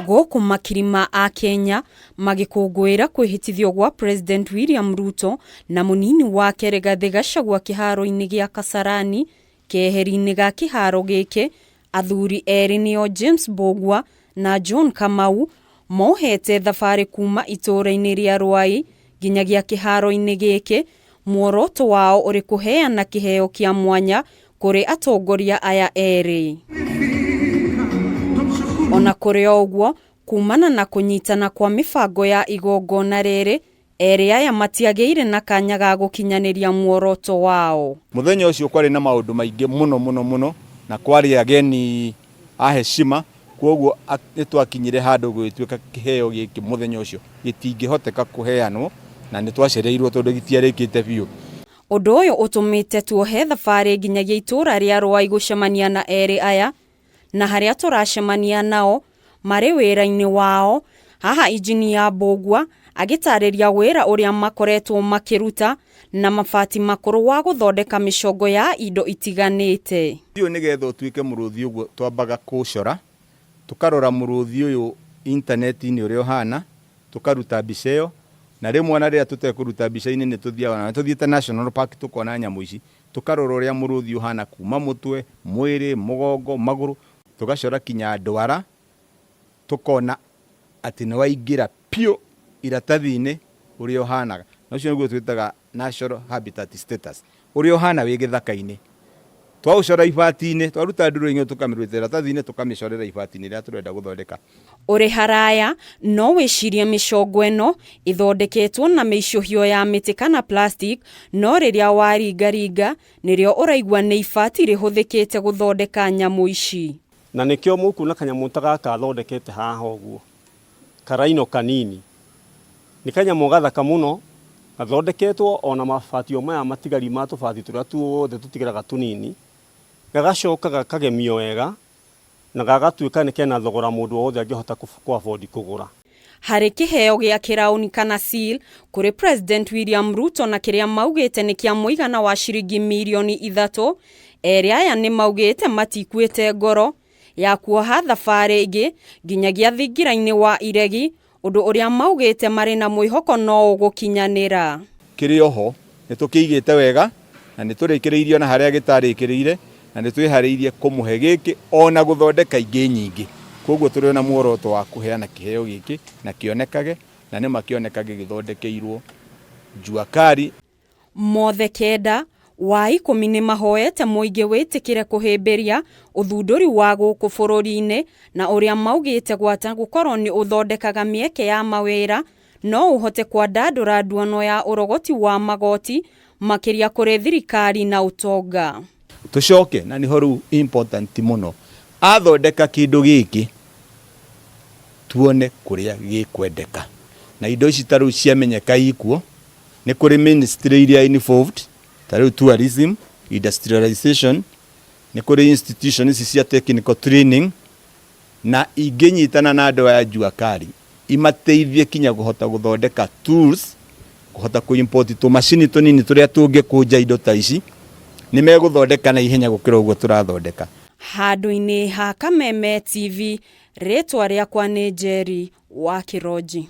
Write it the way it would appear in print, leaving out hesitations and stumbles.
Gũkũ makiri ma akenya magĩkũngũĩra kwĩhĩtithio gwa President William Ruto na mũnini wake Rigathĩ Gachagua kĩharo-inĩ gĩa Kasarani keheri-inĩ ga kĩharo gĩkĩ, athuri erĩ nĩo James Mbũgua na John Kamau mohete thabarĩ kuma itũũra-inĩ rĩa Ruai nginyagia kĩharo-inĩ gĩkĩ, muoroto wao ũrĩ kũheana kĩheo kĩa mwanya kũrĩ atongoria aya erĩ. Ona kũrĩ o ũguo, kumana na kũnyitana kwa mĩbango ya igongona rĩrĩ, erĩ aya matiagĩire na kanya ga gũkinyanĩria muoroto wao. Mũthenya ũcio kwarĩ na maũndũ maingĩ mũno mũno mũno na kwarĩ ageni a heshima, kwoguo nĩ twakinyire handũ gũgĩtuĩka kĩheo gĩkĩ mũthenya ũcio gĩtingĩhoteka kũheanwo na nĩ twacereirwo tondũ gĩtiarĩkĩte biũ. Ũndũ ũyũ ũtũmĩte tuohe thabarĩ nginyagia itũũra rĩa Ruai gũcemania na erĩ aya, na harĩa tũracemania nao marĩ wĩra-inĩ wao. Haha Injinia Mbũgua agĩtarĩria wĩra ũrĩa makoretwo makĩruta na mabati makũrũ wa gũthondeka mĩcongo ya indo itiganĩte. Ũyũ nĩgetha ũtuĩke mũrũthi ũguo twambaga kũũcora, tũkarora mũrũthi ũyũ intaneti-inĩ ũrĩa ũhana, tũkaruta mbica ĩyo, na rĩmwe ona rĩrĩa tũtekũruta mbica-inĩ nĩ tũthiaga na tũthiĩte National Park tũkona nyamũ ici, tũkarora ũrĩa mũrũthi ũhana kuma mũtwe, mwĩrĩ, mũgongo, magũrũ, tũgacora kinya ndwara, tũkona atĩ nĩ waingĩra biũ iratathi-inĩ ũrĩa ũhanaga. Na ũcio nĩguo twĩtaga natural habitat status, ũrĩa ũhana wĩ gĩthaka-inĩ. Twaũcora ibati-inĩ, twaruta drawing ĩyo tũkamĩruta iratathi-inĩ tũkamĩcorera ibati-inĩ rĩrĩa tũrenda gũthondeka. Ũrĩ haraya no wĩcirie mĩcongo ĩno ĩthondeketwo na mĩicũhio ya mĩtĩ kana plastic, no rĩrĩa waringaringa nĩrĩo ũraigua nĩ ibati rĩhũthĩkĩte gũthondeka nyamũ ici. Na nĩkĩo mũkuona kanyamũ ta gaka thondekete haha ũguo, karaino kanini. Nĩ kanyamũ gathaka mũno, gathondeketwo ona mabati o maya matigari ma tũbati tũrĩa tuothe tũtigaraga tũnini, gagacoka gakagemio wega, na gagatuĩka nĩ kena thogora mũndũ wothe angĩhota kũ afford kũgũra. Harĩ kĩheo gĩa kĩraũni kana seal kũrĩ President William Ruto na kĩrĩa maugĩte nĩ kĩa mũigana wa ciringi mirioni 3, erĩ aya nĩ maugĩte matikuĩte ngoro ya kuoha thabarĩ ĩngĩ nginyagia thingira-inĩ wa iregi, ũndũ ũrĩa maugĩte marĩ na mwĩhoko no ũgũkinyanĩra. Kĩrĩ oho nĩ tũkĩigĩte wega na nĩ tũrĩkĩrĩirie ona harĩa gĩtarĩkĩrĩire na nĩ twĩharĩirie kũmũhe gĩkĩ ona gũthondeka ingĩ nyingĩ. Koguo tũrĩ ona muoroto wa kũheana kĩheo gĩkĩ na kĩonekage, na nĩ ma kĩonekage gĩthondekeirwo Jua Kali. Mothe 9 wa 10 nĩ mahoete mũingĩ wĩtĩkĩre kũhĩmbĩria ũthundũri wa gũkũ bũrũri-inĩ na ũrĩa maugĩte gwata gũkorwo nĩ ũthondekaga mĩeke ya mawĩra no ũhote kwandandũra nduano ya ũrogoti wa magoti makĩria kũrĩ thirikari na ũtonga. Tũcoke na nĩho rĩu important mũno, athondeka kĩndũ gĩkĩ tuone kũrĩa gĩkwendeka, na indo ici ta rĩu ciamenyeka ikuo nĩ kũrĩ ministry iria involved, ta rĩu tourism, industrialization, nĩ kũrĩ institutions ici cia technical training, na ingĩnyitana na andũ aya Jua Kali imateithie kinya kũhota gũthondeka tools, kũhota kũ import tũmacini tũnini tũrĩa tũngĩkũnja indo ta ici, nĩ megũthondeka na ihenya gũkĩra ũguo tũrathondeka. Handũ-inĩ ha Kameme TV, rĩtwa rĩakwa nĩ Njeri wa Kĩronji.